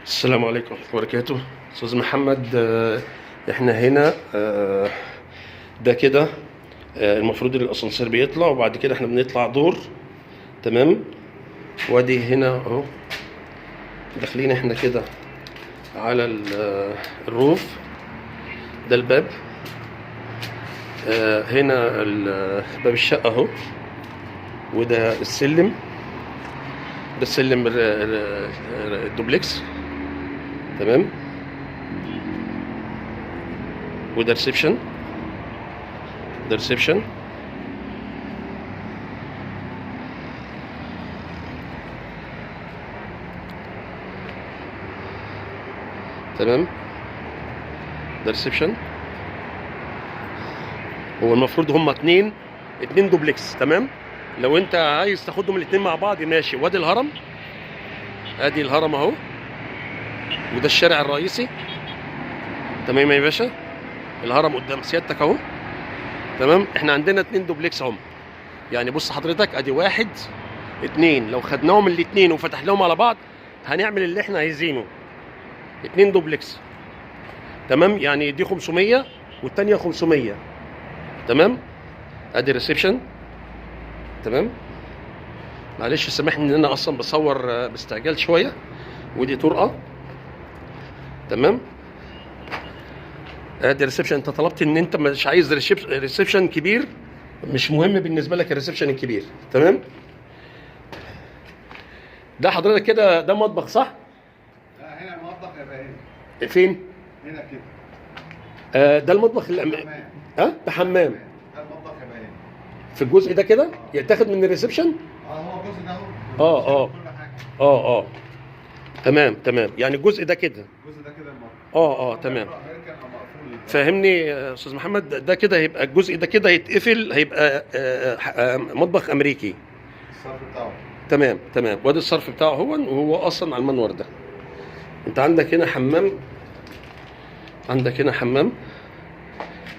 السلام عليكم ورحمة الله وبركاته. أستاذ محمد، احنا هنا، ده كده، المفروض ان الاسانسير بيطلع وبعد كده احنا بنطلع دور. تمام. وادي هنا اهو داخلين احنا كده على ال roof. ده الباب، هنا باب الشقة اهو، وده السلم، ده السلم الدوبلكس. تمام. وده reception، ده reception. تمام، ده reception. هو المفروض هما اتنين دوبلكس. تمام. لو انت عايز تاخدهم الاتنين مع بعض ماشي. وادي الهرم، ادي الهرم اهو، وده الشارع الرئيسي. تمام يا باشا، الهرم قدام سيادتك اهو. تمام. احنا عندنا اتنين دوبلكس اهم، يعني بص حضرتك، ادي واحد اتنين، لو خدناهم الاتنين وفتحناهم على بعض هنعمل اللي احنا عايزينه. اتنين دوبلكس. تمام. يعني دي 500 والتانية 500. تمام. ادي reception. تمام. معلش سامحني ان انا اصلا بصور باستعجال شوية. ودي طرقه. تمام. ادي reception. انت طلبت ان انت مش عايز reception كبير، مش مهم بالنسبة لك ال reception الكبير. تمام. ده حضرتك كده ده مطبخ صح؟ لا، هنا المطبخ يبقى هنا. فين؟ هنا كده. ده المطبخ اللي حمام. ها، ده حمام. ده المطبخ يبقى هنا. في الجزء ده كده يتاخد من ال reception. اه، هو الجزء ده اهو. كل حاجة. اه تمام تمام، يعني الجزء ده كده. الجزء ده كده المطبخ. تمام. امريكان او مقفول. فاهمني يا استاذ محمد؟ ده كده هيبقى الجزء ده كده هيتقفل، هيبقى مطبخ امريكي. الصرف بتاعه. تمام تمام. وادي الصرف بتاعه هو، وهو اصلا على المنور ده. انت عندك هنا حمام، عندك هنا حمام.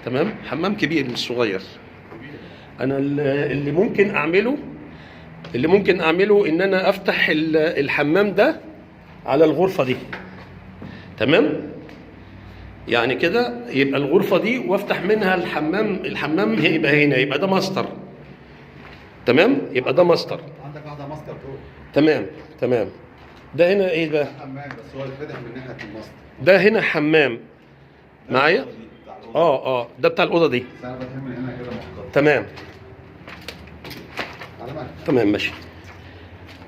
تمام. حمام كبير مش صغير. انا اللي ممكن اعمله، اللي ممكن اعمله ان انا افتح الحمام ده على الغرفة دي. تمام. يعني كده يبقى الغرفة دي وافتح منها الحمام، الحمام هيبقى هنا، يبقى ده ماستر. تمام، يبقى ده ماستر. عندك واحدة ماستر فوق. تمام تمام. ده هنا ايه بقى؟ حمام بس هو اللي فاتح من ناحية الماستر. ده هنا حمام ده معايا؟ الأوضة دي، بتاع الأوضة. ده بتاع الاوضة دي. بس انا بفهم من هنا كده مؤقتا. تمام على مهلك. تمام ماشي.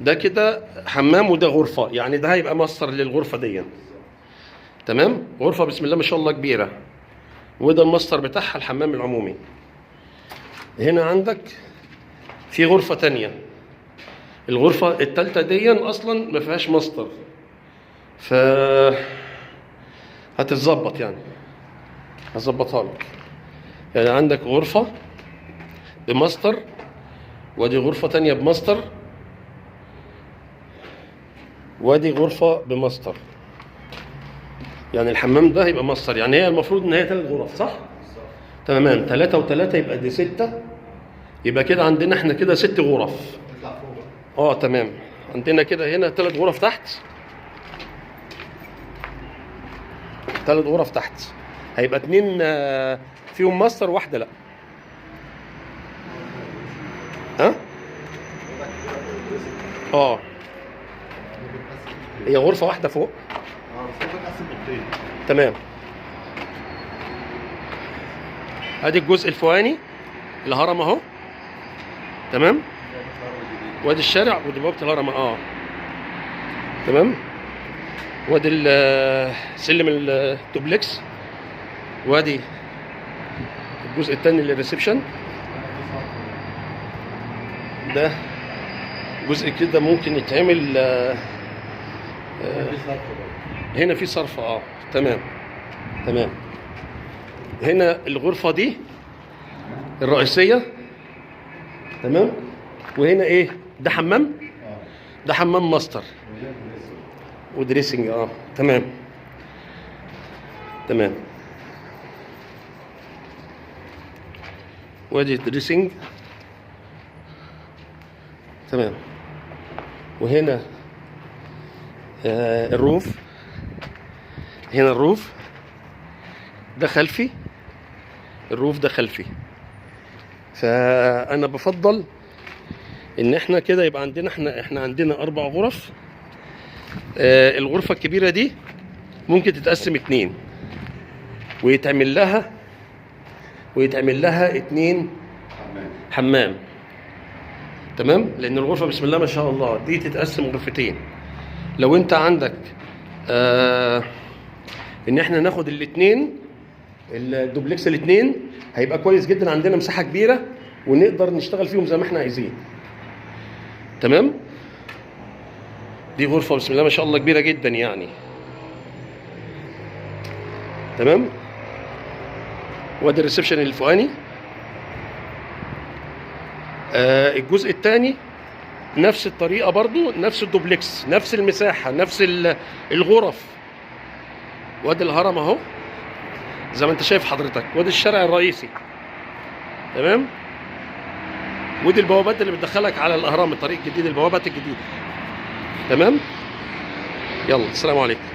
ده كده حمام وده غرفة، يعني ده هيبقى ماستر للغرفة دي. تمام. غرفة بسم الله ما شاء الله كبيرة، وده الماستر بتاعها الحمام العمومي. هنا عندك في غرفة تانية، الغرفة التالتة دي أصلا ما فيهاش ماستر، ف هتتظبط يعني، هظبطها لك. يعني عندك غرفة بماستر، وادي غرفة تانية بماستر، وادي غرفة بماستر. يعني الحمام ده هيبقى ماستر. يعني هي المفروض ان هي 3 غرف صح؟ تمام. 3 و3 يبقى دي 6، يبقى كده عندنا احنا كده 6 غرف. نطلع فوق بقى. تمام. عندنا كده هنا 3 غرف تحت، 3 غرف تحت، هيبقى 2 فيهم ماستر، واحدة لا. ها؟ هي غرفة واحدة فوق. بس هو بتقسم اوضتين. تمام. ادي الجزء الفوقاني الهرم اهو. تمام. وادي الشارع ودي بوابة الهرم. تمام. وادي سلم الدوبلكس، وادي الجزء الثاني لل reception. ده جزء كده ممكن يتعمل، هنا في صرف. تمام تمام. هنا الغرفة دي الرئيسية. تمام. وهنا ايه ده؟ حمام. ده حمام ماستر و dressing. تمام تمام. وادي dressing. تمام. وهنا ال roof. هنا ال roof ده خلفي، ال roof ده خلفي. فانا بفضل ان احنا كده يبقى عندنا، احنا عندنا 4 غرف. الغرفة الكبيرة دي ممكن تتقسم 2 ويتعمل لها 2 حمام. حمام. تمام، لان الغرفة بسم الله ما شاء الله دي تتقسم غرفتين. لو انت عندك ان احنا ناخد الاثنين الدوبلكس الاثنين هيبقى كويس جدا، عندنا مساحة كبيرة ونقدر نشتغل فيهم زي ما احنا عايزين. تمام، دي غرفة بسم الله ما شاء الله كبيرة جدا يعني. تمام، وادي ال reception الفوقاني. الجزء الثاني نفس الطريقة برضو، نفس الدوبلكس، نفس المساحة، نفس الغرف. وادي الهرم اهو زي ما انت شايف حضرتك، وادي الشارع الرئيسي. تمام، ودي البوابات اللي بتدخلك على الاهرام، الطريق الجديد، البوابات الجديدة. تمام، يلا السلام عليكم.